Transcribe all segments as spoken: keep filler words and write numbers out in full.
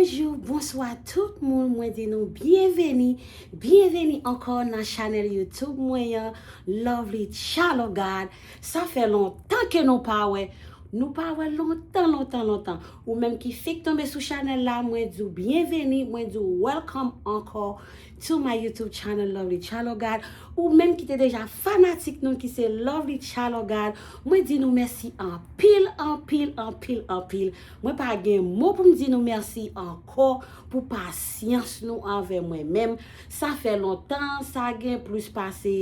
Bonjou, bonswa tout moun, mwen di nou byenveni, byenveni ankò nan chanèl YouTube mwen an, Lovely Child of God. Sa fè lontan ke nou pa wè, nou pa wè lontan, lontan, lontan. Ou menm ki fèk tonbe sou chanèl la, mwen di w byenveni, mwen di w welcome ankò to my YouTube channel Lovely Child of God. Ou menm ki te deja fanatik nou ki se Lovely Child of God, mwen di nou mèsi anpil, anpil, anpil, anpil. Mwen pa gen mo pou m di nou mèsi ankò pou pasyans nou anvè mwen menm. Sa fè lontan, sa gen plis pase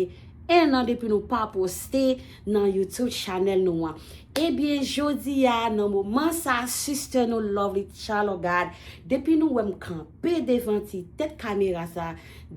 en an depi nou pa poste nan YouTube chanèl nou an. Ebyen, jodi a, nan moman sa, sister nou Lovely Child of God, depi nou wè m kanpe devan ti tèt kamera sa,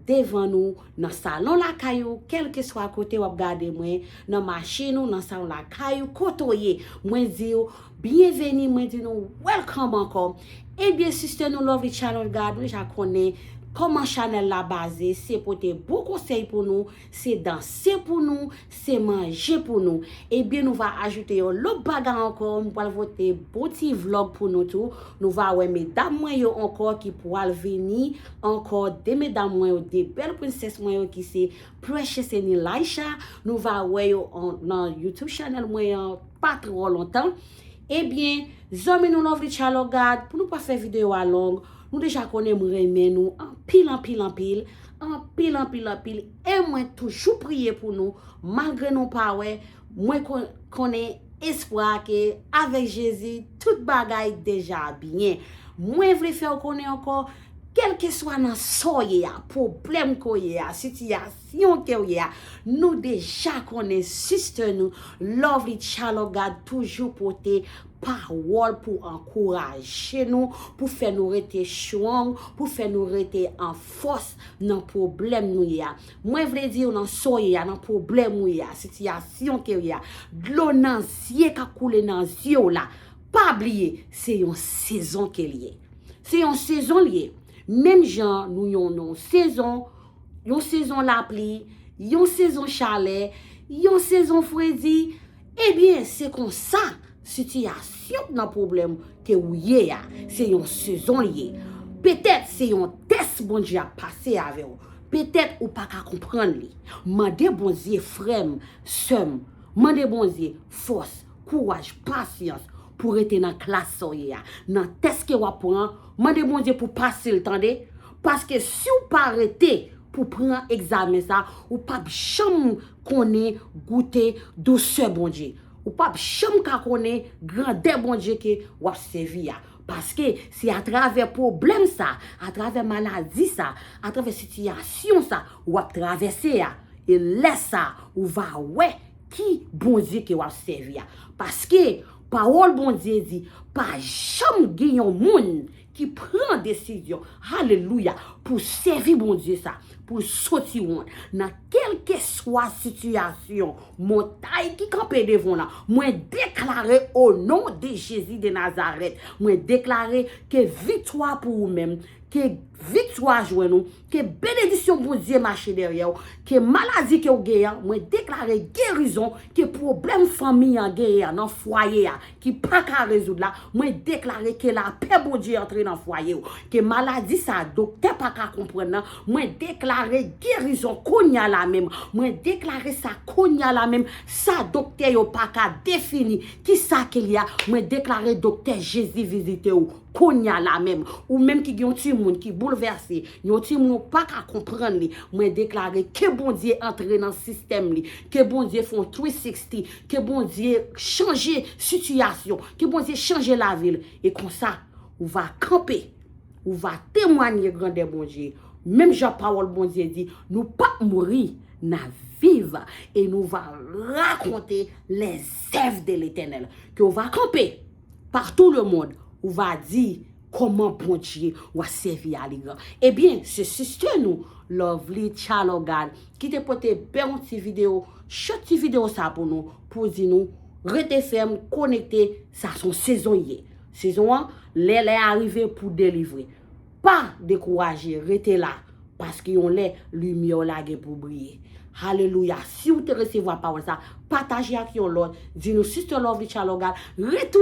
devan nou, nan salon lakay ou, kèlkeswa kote w ap gade mwen, nan machin ou, nan salon lakay ou, kote w ye, mwen di w byenveni, mwen di nou welcome ankò. Ebyen, sister nou Lovely Child of God, nou deja konnen kòman chanèl la baze, se pote bon konsèy pou nou, se danse pou nou, se manje pou nou. Ebyen, nou va ajoute yon lòt bagay ankò, m pral vote bon ti vlòg pou nou tou. Nou va wè medam mwen yo ankò ki pral vini ankò, de medam mwen yo, de bèl prensès mwen yo ki se Precious and Elisha. Nou va wè yo an- nan YouTube chanèl mwen an pa twò lontan. Ebyen, zanmi nou Lovely Child of God, pou nou pa fè videyo a long, nou deja konnen m renmen nou anpil, anpil, anpil, anpil, anpil, anpil, e mwen toujou priye pou nou, malgre nou pa wè, mwen kon- konnen espwa ke avèk Jezi, tout bagay deja byen. Mwen vle fè w konnen ankò, kèlkeswa nan sa w ye a, pwoblèm ke w ye a, sitiyasyon ke w ye a, nou deja konnen sister nou, Lovely Child of God, toujou pote pawòl pou ankouraje nou, pou fè nou rete strong, pou fè nou rete an fòs nan pwoblèm nou ye a. Mwen vle di w nan sa w ye a, nan pwoblèm ou ye a, sitiyasyon ke w ye a, dlo nan zye k ap koule nan zye w la, pa bliye, se yon sezon ke l ye. Se yon sezon l ye. Menm jan nou yon, yon sezon, yon sezon lapli, yon sezon chalè, yon sezon fredi, ebyen, se konsa sitiyasyon nan pwoblèm ke ou ye a, se yon sezon l ye. Petèt se yon tès Bondye ap pase avè w. Petèt ou pa ka konprann li. Mande Bondye, frè m, sè m, mande Bondye fòs, kouraj, pasyans pou rete nan klas sa w ye a. Nan tès ke w ap pran, mande Bondye pou pase l, tande. Paske si w pa rete pou pran egzamen sa, ou p ap janm konnen goute dousè Bondye. Ou p ap janm ka konnen grandè Bondye ke w ap sèvi a. Paske se atravè pwoblèm sa, atravè maladi sa, atravè sitiyasyon sa w ap travèse a. E lè sa, ou va wè ki Bondye ke w ap sèvi a. Paske pawòl Bondye di, pa janm gen yon moun ki pran desizyon, alelouya, pou sèvi Bondye sa, pou l soti wont. Nan kèlkeswa sitiyasyon, montay ki kanpe devan w la, mwen deklare o non de Jezi de Nazarèt, mwen deklare ke viktwa pou ou menm, ke viktwa jwenn ou, ke benediksyon Bondye mache dèyè w, ke maladi ke w genyen an, mwen deklare gerizon, ke pwoblèm fanmi an genyen an nan fwaye a, ki pa ka rezoud la, mwen deklare ke lapè Bondye antre nan fwaye w, ke maladi sa doktè pa ka konprann nan, mwen deklare gerizon kounye a la menm, mwen deklare sa kounye a la menm, sa doktè yo pa ka defini, ki sa ke l ye a, mwen deklare doktè Jezi vizite w, kounye a la menm. Ou menm ki gen yon timoun ki boulvèse, yon timoun ou pa ka konprann li, mwen deklare ke Bondye antre nan sistèm li, ke Bondye fè yon three sixty, ke Bondye chanje sitiyasyon, ke Bondye chanje lavi l. E konsa, ou va kanpe, ou va temwanye grandè Bondye. Menm jan pawòl Bondye di, nou p ap mouri, n a viv, e nou va rakonte lèzèv de Letènèl. Ke w va kanpe partou lemonn, ou va di kòman Bondye w ap sèvi a li gran. Ebyen, se sister nou, Lovely Child of God, ki te pote bèl yon ti videyo, chòt ti videyo sa pou nou, pou di nou, rete fèm, konekte, sa se yon sezon ye. Sezon an, lè, lè a rive pou delivre. Pa dekouraje, rete la, paske yon lè, limyè w la gen pou briye. Alelouya. Si w te resevwa pawòl sa, pataje ak yon lòt. Di nou, Sister Lovely Child of God, retou-